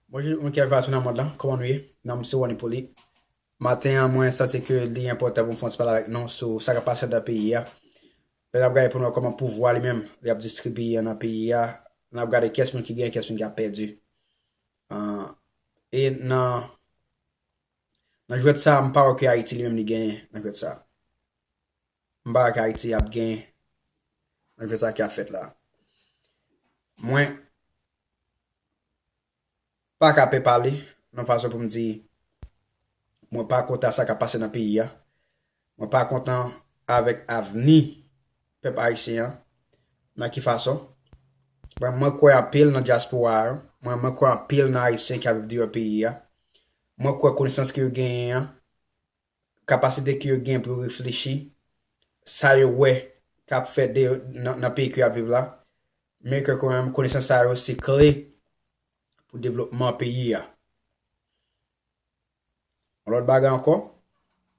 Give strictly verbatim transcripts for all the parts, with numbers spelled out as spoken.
Bonjou, moun ki ap gade sou nan mond lan, kòman nou ye? Non m se Rony Poly. Maten an, mwen santi ke li enpòtan pou m fè yon ti pale avèk nou sou sa k ap pase anndan peyi a. Lè n ap gade pou n wè kòman pouvwa li menm, li ap distribiye anndan peyi a, n ap gade kiyès moun ki genyen, kiyès moun ki ap pèdi. Ah, e nan, nan jwèt sa a, m pa wè ke Ayiti li menm li genyen nan jwèt sa a. M pa wè ke Ayiti ap genyen nan jwèt sa a ki ap fèt la. Mwen pa ka pè pale nan fason pou m di mwen pa kontan sa k ap pase nan peyi a. Mwen pa kontan avèk avni pèp ayisyen an. Nan ki fason? Mwen, mwen kwè anpil nan dyaspora a. Mwen, mwen kwè anpil nan Ayisyen k ap viv deyò peyi a. Mwen kwè konesans ke yo genyen an, kapasite ke yo gen pou yo reflechi, sa yo wè k ap fèt de, nan, nan peyi ke y ap viv la, men ke kanmenm konesans sa yo se kle pou devlopman peyi a. Yon lòt bagay ankò,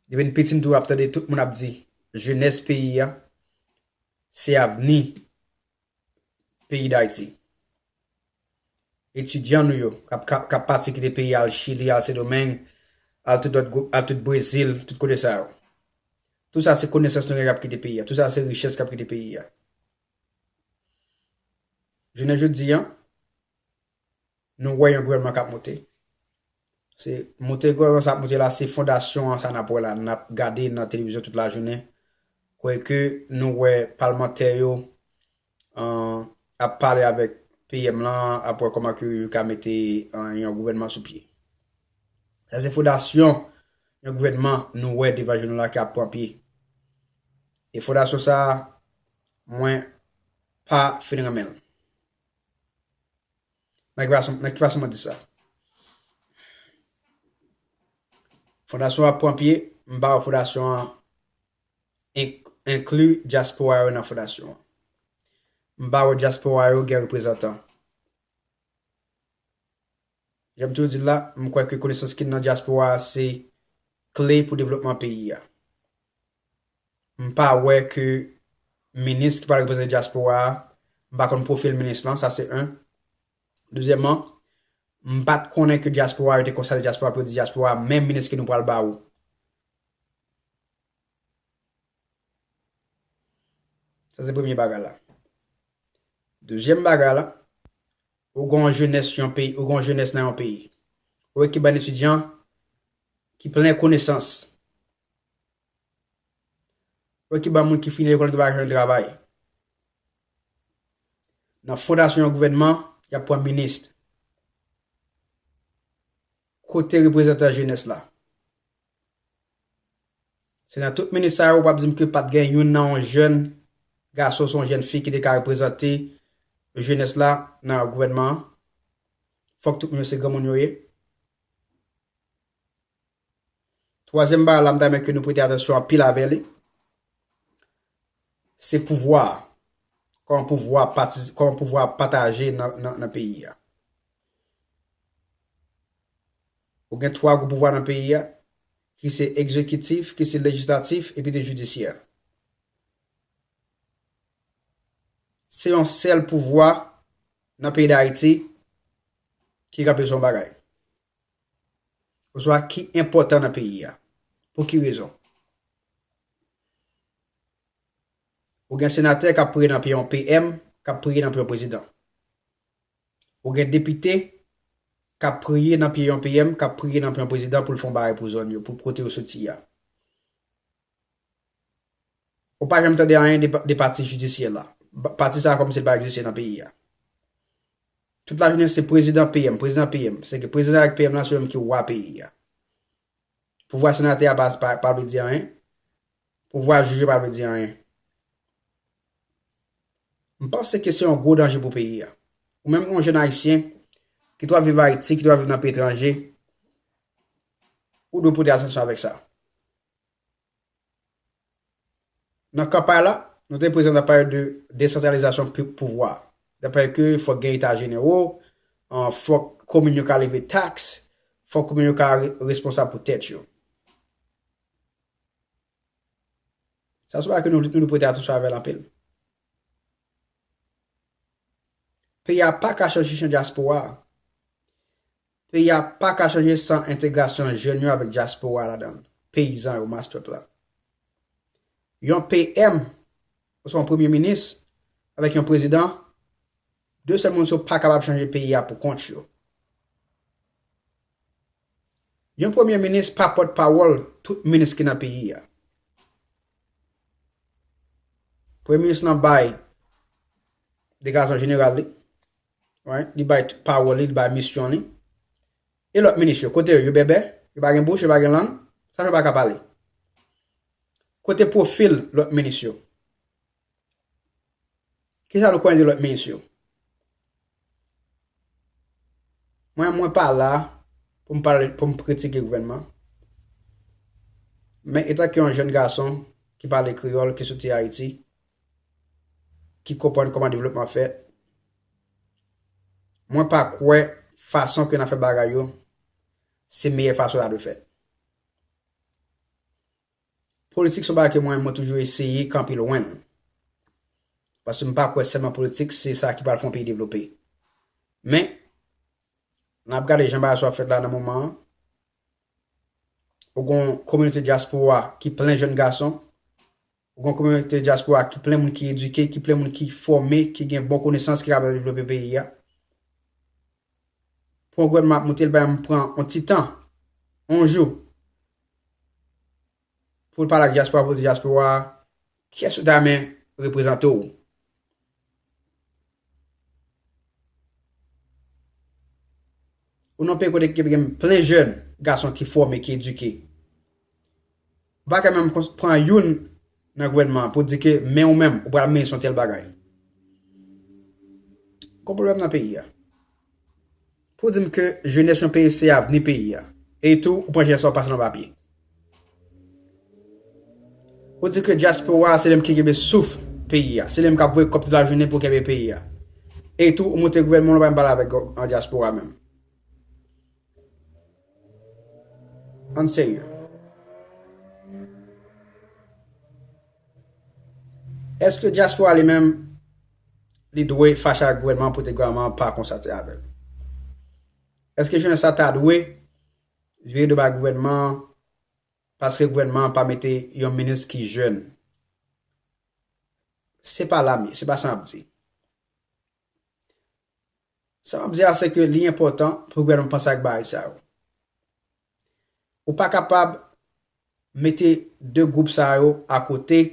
depi m piti m toujou ap tande tout moun ap di, jenès peyi a, se avni peyi Dayiti. Etidyan nou yo, k ap, k ap, k ap pati kite peyi a, al Chili, al Sendomeng, al tout lòt gwoup, al tout Brezil, tout kote sa yo. Tout sa se konesans nou gen k ap kite peyi a. Tout sa se richès k ap kite peyi a. Jounen jodi a, nou wè yon gouvènman k ap monte. Se monte gouvènman sa ap monte la, se fondasyon an sa n ap wè la, n ap gade nan televizyon tout lajounen. Kwè ke nou wè palmantè yo, an, ap pale avèk P M lan, ap wè kòman ke yo ka mete, an, yon gouvènman sou pye. Sa se fondasyon yon gouvènman nou wè devan je nou la ki ap pran pye. E fondasyon sa a, mwen pa fin renmen l. Nan ki fason, nan ki fason mwen di sa? Fondasyon an ap pran pye, m pa wè fondasyon an enk-, enkli dyaspora yo nan fondasyon an. M pa wè dyaspora yo gen reprezantan. Jan m toujou di l la, m kwè ke konesans ki nan dyaspora a se kle pou devlopman peyi a. M pa wè ke minis ki pral reprezante dyaspora a, m pa konn pwofil minis lan, sa se en. Dezyèmman, m pa t konnen ke dyaspora yo te konsa de dyaspora pou yo di dyaspora, menm minis ke nou pral ba ou. Sa se premye bagay la. Dezyèm bagay la, ou gen yon jenès yon peyi, ou gen yon jenès nan yon peyi. Ou wè ki bann etidyan ki plen konesans. Ou wè ki bann moun ki fini lekòl ki pa jwenn travay. Nan fondasyon yon gouvènman, y ap pran minis. Kote reprezantan jenès la? Se nan tout minis sa yo, w ap di m ke pa t gen youn nan yon jèn gason, se yon jèn fi ki te ka reprezante jenès la nan gouvènman an. Fòk tout moun yo se granmoun yo ye. Twazyèm bagay la, m ta renmen ke nou prete atansyon anpil avè li. Se pouvwa a. Kòman pouvwa a pati-, kòman pouvwa a pataje nan, nan, nan peyi a. Ou gen twa gwo pouvwa nan peyi a, ki se egzekitif, ki se lejislatif, epi te jidisyè. Se yon sèl pouvwa nan peyi Dayiti ki ka peze yon bagay. Oswa ki enpòtan nan peyi a. Pou ki rezon? Ou gen senatè k ap priye nan pye yon P M, k ap priye nan pye yon prezidan. Ou gen depite k ap priye nan pye yon P M, k ap priye nan pye yon prezidan pou l fè yon bagay pou zòn yo, pou kote yo soti a. Ou pa janm tande anyen de, de pati jidisyè la. Ba-, pati sa a kòmsi l pa egziste nan peyi a. Tout lajounen se prezidan P M, prezidan P M. Se ke prezidan ak P M lan se yo menm ki wa peyi a. Pouvwa senatè a pa, pa, pa vle di anyen. Pouvwa jij yo pa vle di anyen. M panse ke se yon gwo danje pou peyi a. Ou menm yon jèn ayisyen ki t ap viv Ayiti, ki t ap viv nan peyi etranje, ou dwe pote atansyon avèk sa. Nan kanpay la, nou te prezan nan pale de desantralizasyon pou-, pouvwa. Dapre ke fòk gen eta jenero, an, fòk komin yo ka leve taks, fòk komin yo ka re-, responsab pou tèt yo. Sa se bagay ke nou, nou dwe prete atansyon avè l anpil. Peyi a pa ka chanje san dyaspora a. Peyi a pa ka chanje san entegrasyon jèn yo avèk dyaspora ladan l, peyizan yo, mas pèp la. Yon P M oswa yon premye minis avèk yon prezidan, de sèl moun sa yo pa kapab chanje peyi a pou kont yo. Yon premye minis pa pòtpawòl tout minis ki nan peyi a. Premye minis lan bay deklarasyon jeneral li, right? Li bay pawòl li, li bay misyon li. E lòt minis yo, kote yo? Yo bèbè, yo pa gen bouch, yo pa gen lang, sa fè yo pa ka pale. Kote pwofil lòt minis yo? Kisa nou konnen de lòt minis yo? Mwen, mwen pa la pou m pale, pou m kritike gouvènman. Men etanke yon jèn gason ki pale kreyòl, ki soti Ayiti, ki konprann kòman devlopman fèt, mwen pa kwè fason ke n ap fè bagay yo, se meyè fason sa dwe fèt. Politik se yon bagay ke mwen, mwen toujou eseye kanpe lwen l. Paske m pa kwè sèlman politik se sa ki pral fè yon peyi devlope. Men, n ap gade jan bagay sa ap fèt la nan moman an. Ou gen yon kominote dyaspora ki plen jèn gason. Ou gen yon kominote dyaspora ki plen moun ki edike, ki plen moun ki fòme, ki gen bon konesans, ki kapab devlope peyi a. Pou yon gouvènman ap moute, l pa janm pran yon ti tan, yon jou, pou l pale ak dyaspora, pou l di dyaspora, kiyès ou ta renmen reprezante w? Ou nan peyi kote ki gen plen jèn gason ki fòme, ki edike. Ou pa ka menm pran youn nan gouvènman an pou di ke men ou menm, ou pral mennen yon tèl bagay. Gon pwoblèm nan peyi a. Pou di m ke jenès yon peyi se avni peyi a. E tou, ou pran jenès sa ou pase nan papye. Ou di ke dyaspora a se li menm ki kenbe souf peyi a. Se li menm k ap voye kòb tout lajounen pou kenbe peyi a. E tou, ou monte gouvènman, ou pa menm pale avèk an dyaspora menm. Ann serye. Èske dyaspora li menm, li dwe fache ak gouvènman pou te gouvènman pa konstate avè l? Èske jenès sa ta dwe vire do bay gouvènman paske gouvènman pa mete yon minis ki jèn? Se pa la m ye, se pa sa m ap di. Sa m ap di a, se ke li enpòtan pou gouvènman panse ak bagay sa yo. Ou pa kapab mete de gwoup sa yo akote,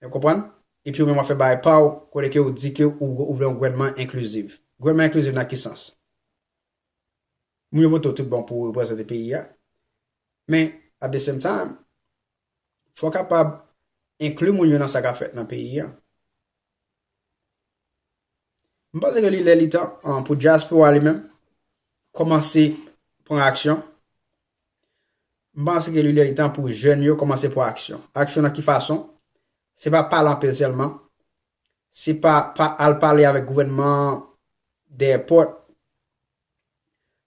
ou konprann? Epi ou menm w ap fè bagay pa w, kote ke ou di ke ou, ou vle yon gouvènman enklizif. Gouvènman enklizif nan ki sans? Moun yo vote w tout bon pou w reprezante peyi a. Men, at the same time, fò w kapab enkli moun yo nan sa k ap fèt nan peyi a. M panse ke li lè li tan, an, pou dyaspora li menm kòmanse pran aksyon. M panse ke li lè li tan pou jèn yo kòmanse pran aksyon. Aksyon nan ki fason? Se pa pale anpil sèlman. Se pa, pa al pale avèk gouvènman an dèyè pòt.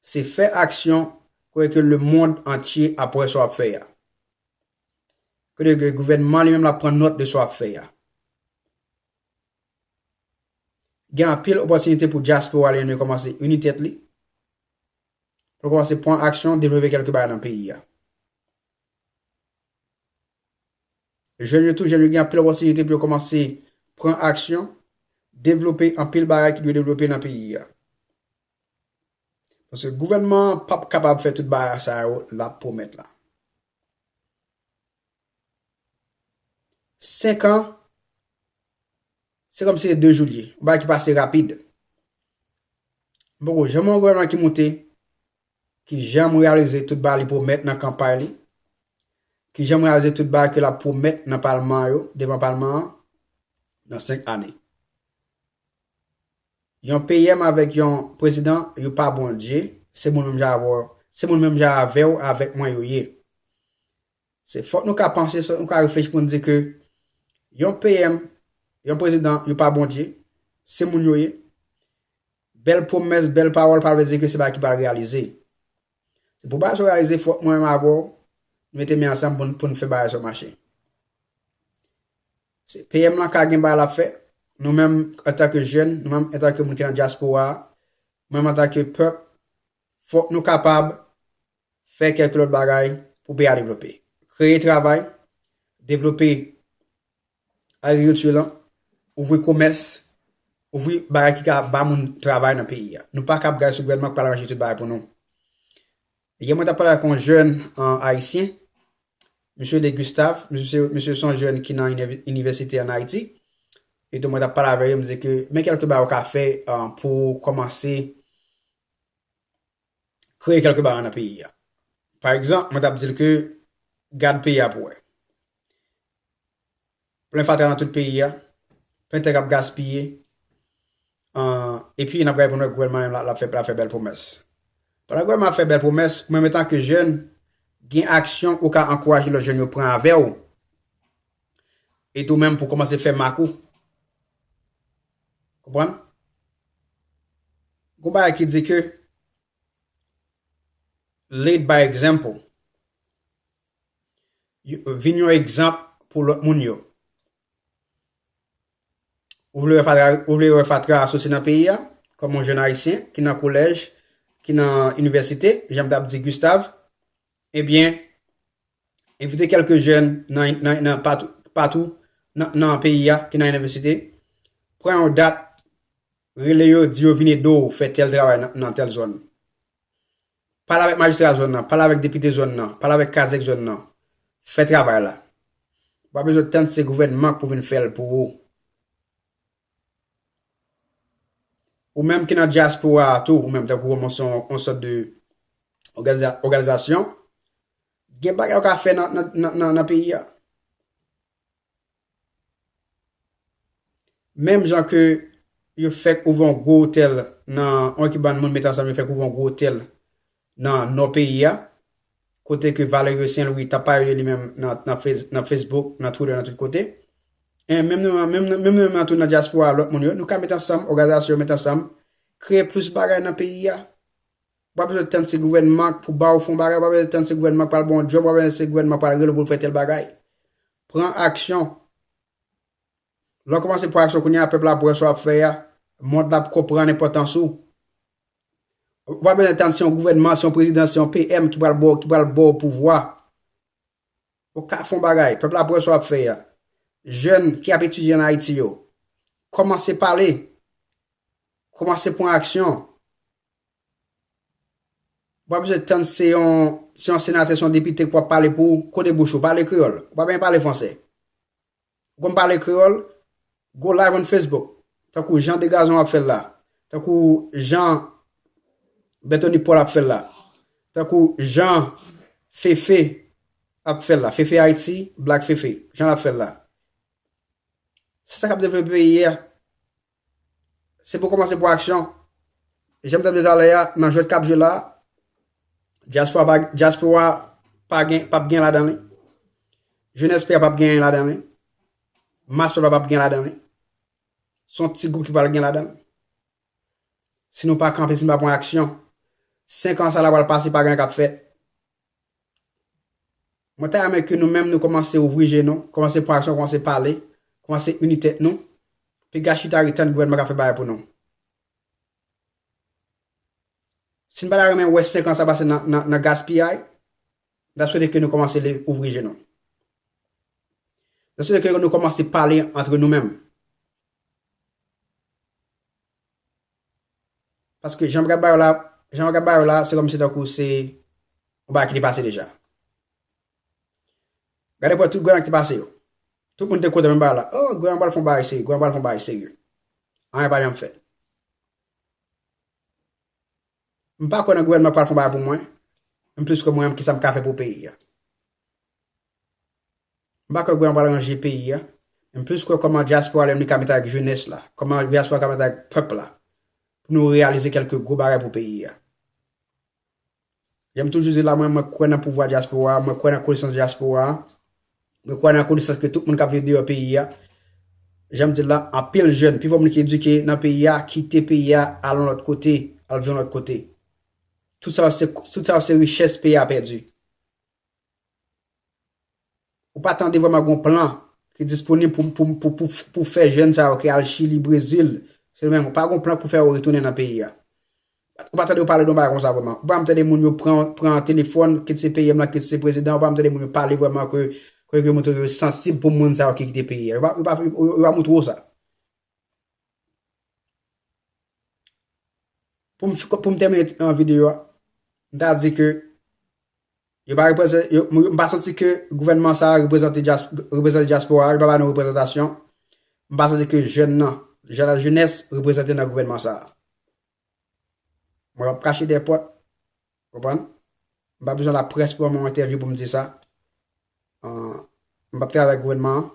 Se fè aksyon kote ke lemonn antye ap wè sa w ap fè a. Kote ke gouvènman li menm l ap pran nòt de sa w ap fè a. Gen anpil opòtinite pou dyaspora li menm li kòmanse ini tèt li, pou l kòmanse pran aksyon, devlope kèlke bagay nan peyi a. Jèn yo tou, jèn yo gen anpil opòtinite pou yo kòmanse pran aksyon, devlope anpil bagay ki dwe devlope nan peyi a. Paske gouvènman an p ap kapab fè tout bagay sa yo l ap pwomèt la. Senk an, se kòmsi se de jou l ye, yon bagay ki pase rapid. M poko janm wè yon gouvènman ki moute, ki janm reyalize tout bagay li pwomèt nan kanpay li, ki janm reyalize tout bagay ke l ap pwomèt nan palman yo, devan palman an, nan senk ane. Yon P M avèk yon prezidan, yo pa Bondye, se moun menm jan avè w, se moun menm jan avè w, avèk mwen yo ye. Se fòk nou ka panse, fòk nou ka reflechi pou n di ke yon P M, yon prezidan, yo pa Bondye, se moun yo ye. Bèl pwomès, bèl pawòl pa vle di ke se bagay ki pral reyalize. Se pou bagay sa yo reyalize, fòk mwen menm avè w, nou mete men ansanm pou n, pou n fè bagay sa yo mache. Se P M lan ka gen bagay l ap fè. Nou menm, antanke jèn, nou menm, antanke moun ki nan dyaspora a, mwen menm, antanke pèp, Fòk nou kapab fè kèlke lòt bagay pou peyi a devlope. Kreye travay, devlope agrikilti lan, ouvri komès, ouvri bagay ki ka ba moun travay nan peyi a. Nou pa kab gade sou gouvènman k pral ranje tout bagay pou nou. Yè mwen t ap pale ak yon jèn, an, ayisyen, misye rele Gustave, misye, misye se yon jèn ki nan inivè-, inivèsite ann Ayiti. E tou mwen t ap pale avè li, m di ke men kèlke bagay ou ka fè, an, pou w kòmanse kreye kèlke bagay nan peyi a. Pa egzanp, mwen t ap di l ke gad peyi a pou wè. Plen fatra nan tout peyi a, plen tè k ap gaspiye, an, epi n ap gade pou n wè gouvènman an l ap fè, l ap fè bèl pwomès. Pandan gouvènman ap fè bèl pwomès, ou menm antanke jèn, gen aksyon ou ka ankouraje lòt jèn yo pran avè w, e tou menm pou kòmanse fè mak ou. Konprann? Gon bagay ki di ke lead by example. Yo, vin yon egzanp pou lòt moun yo. Ou vle wè fatra, ou vle wè fatra asosye nan peyi a, kòm yon jèn ayisyen ki nan kolèj, ki nan inivèsite, jan m t ap di Gustave, ebyen, envite kèlke jèn nan, nan, nan patou, patou nan, nan peyi a ki nan inivèsite, pran yon dat, rele yo, di yo vin ede w fè tèl travay nan, nan tèl zòn. Pale avèk majistra zòn nan, pale avèk depite zòn nan, pale avèk kazèk zòn nan. Fè travay la. Ou pa bezwen tann se gouvènman k pou vin fè l pou ou. Ou menm ki nan dyaspora a tou, ou menm tankou kòm yon, yon sòt de òganiza-, òganizasyon, gen bagay ou ka fè nan, nan, nan, nan, nan peyi a. Menm jan ke yo fèk ouvè yon gwo otèl nan, yon ekip bann moun met ansanm, yo fèk ouvè yon gwo otèl nan nò peyi a, kote ke Valerio Saint Louis t ap pale de li menm nan, nan Face-, nan Facebook, nan Twitter, nan tout kote. E menm nou, menm, menm nou menm nan tou nan dyaspora a, lòt moun yo, nou ka met ansanm, òganizasyon yo met ansanm, kreye plis bagay nan peyi a. W ap bezwen tann se gouvènman pou ba w fon bagay, w ap bezwen tann se gouvènman pral ba w yon djòb, w ap bezwen se gouvènman pral rele w pou l fè tèl bagay. Pran aksyon. Lè w kòmanse pran aksyon kounye a, pèp la ap wè sa w ap fè a, mond la ap konprann enpòtans ou. Ou pa bezwen tann se yon gouvènman, se yon prezidan, se yon P M ki pral ba w, ki pral ba w pouvwa. Ou ka fè yon bagay, pèp la ap wè sa w ap fè a. Jèn ki ap etidye ann Ayiti yo, kòmanse pale. Kòmanse pran aksyon. Ou pa bezwen tann se yon, se yon senatè, se yon depite k ap pale pou ou, kote bouch ou, pale kreyòl. Ou pa bezwen pale fransè. Ou konn pale kreyòl, go live on Facebook. Tankou Jean Degazon ap fè l la. Tankou Jean Berthony Paul ap fè l la. Tankou Jean Fefe ap fè l la. Fefe Haiti, Black Fefe. Jan l ap fè l la. Se sa k ap devlope peyi a. Se pou kòmanse pran aksyon. Jan m t ap di talè a, nan jwèt k ap jwe la, dyaspora pa, dyaspora pa gen, p ap gen ladan li. Jenès peyi a p ap gen anyen ladan li. Mas pèp la p ap gen ladan li. Se yon ti gwoup ki pral gen ladan li. Si nou pa kanpe, si nou pa pran aksyon, senk an sa la pral pase, pa gen anyen k ap fèt. Mwen ta renmen ke nou menm nou kòmanse ouvri je nou, kòmanse pran aksyon, kòmanse pale, kòmanse ini tèt nou. Piga chita ret tann gouvènman k ap fè bagay pou nou. Si n pa ta renmen wè senk an sa pase nan, nan, nan gaspiyay, m ta swete ke nou kòmanse leve, ouvri je nou. M ta swete ke nou kòmanse pale antre nou menm. Paske jan m gad bagay la, jan m gad bagay la, se kòmsi tankou se yon bagay ki te pase deja. Gade pou wè tout gouvènman ki te pase yo. Tout moun te kontan menm bagay la. Oh, gouvènman pral fè yon bagay serye, gouvènman pral fè yon bagay serye. Anyen pa janm fèt. M pa kwè nan gouvènman k pral fè yon bagay pou mwen. M plis kwè mwen menm kisa m ka fè pou peyi a. M pa kwè gouvènman pral ranje peyi a. M plis kwè kòman dyaspora li menm li ka mete ak jenès la, kòman dyaspora ka mete ak pèp la, pou nou reyalize kèlke gwo bagay pou peyi a. Jan m toujou di la, mwen, mwen kwè nan pouvwa dyaspora a, mwen kwè nan konesans dyaspora a, mwen kwè nan konesans ke tout moun k ap viv deyò peyi a. Jan m di l la, anpil jèn, pi fò moun ki edike nan peyi a, kite peyi a, al yon lòt kote, al viv yon lòt kote. Tout sa yo se, tout sa yo se richès peyi a pèdi. Ou pa tande vrèman gon plan ki disponib pou, pou, pou, pou, pou fè jèn sa yo ki al Chili, Brezil, se menm, ou pa gon plan pou fè yo retounen nan peyi a. Ou pa tande yo pale de yon bagay konsa vrèman. Ou pa janm tande moun yo pran, pran telefòn, kit se P M lan, kit se prezidan, ou pa janm tande moun yo pale vrèman ke, ke, ke montre yo sansib pou moun sa yo ki kite peyi a. Yo pa, yo pa, yo, yo pa montre w sa. Pou m, pou m tèmine, uh, videyo a, m ta di ke yo pa reprezante, yo, m pa santi ke gouvènman sa a reprezante dyas-, reprezante dyaspora a, yo pa ba nou reprezantasyon. M pa santi ke jèn nan, jèn, lajenès reprezante nan gouvènman sa a. Mwen p ap kache dèyè pòt, konprann? M pa bezwen laprès pou ban mwen entèvyou pou m di sa. Uh, m p ap travay ak gouvènman an.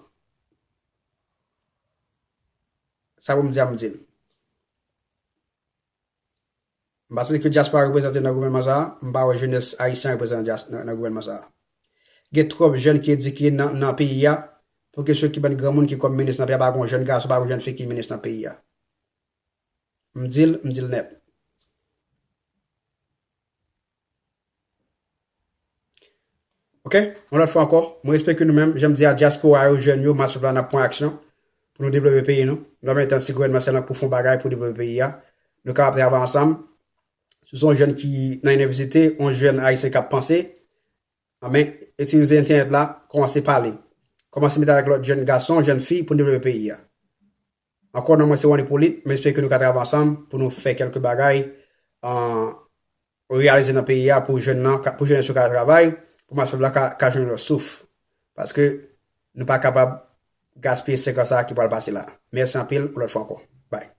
Sa pou m di a, m di l. M pa santi ke dyaspora reprezante nan gouvènman sa a, m pa wè jenès ayisyen reprezante dyas-, nan, nan gouvènman sa a. Gen twòp jèn ki edike nan, nan peyi a, pou ke sèl ki bann granmoun ki kòm minis nan peyi a, pa gen yon jèn gason, pa gen yon jèn fi ki minis nan peyi a. M di l, m di l nèt. Ok? Yon lòt fwa ankò, mwen espere ke nou menm, jan m di a, dyaspora yo, jèn yo, mas pèp la, n ap pran aksyon pou nou devlope peyi nou. Nou pa bezwen tann si gouvènman sèlman pou fè yon bagay pou devlope peyi a. Nou kapab travay ansanm. Si w se yon jèn ki nan inivèsite, yon jèn ayisyen k ap panse, anben, itilize entènèt la, kòmanse pale. Kòmanse mete avèk lòt jèn gason, jèn fi pou n devlope peyi a. Ankò, non mwen se Wan Ipolit, m espere ke nou ka travay ansanm pou nou fè kèlke bagay, uh, reyalize nan peyi a pou jèn nan, ka, pou jenès yo ka travay, pou mas pèp la ka, ka jwenn lòt souf. Paske nou pa kapab gaspiye senk an sa a ki pral pase la. Mèsi anpil, yon lòt fwa ankò. Bye.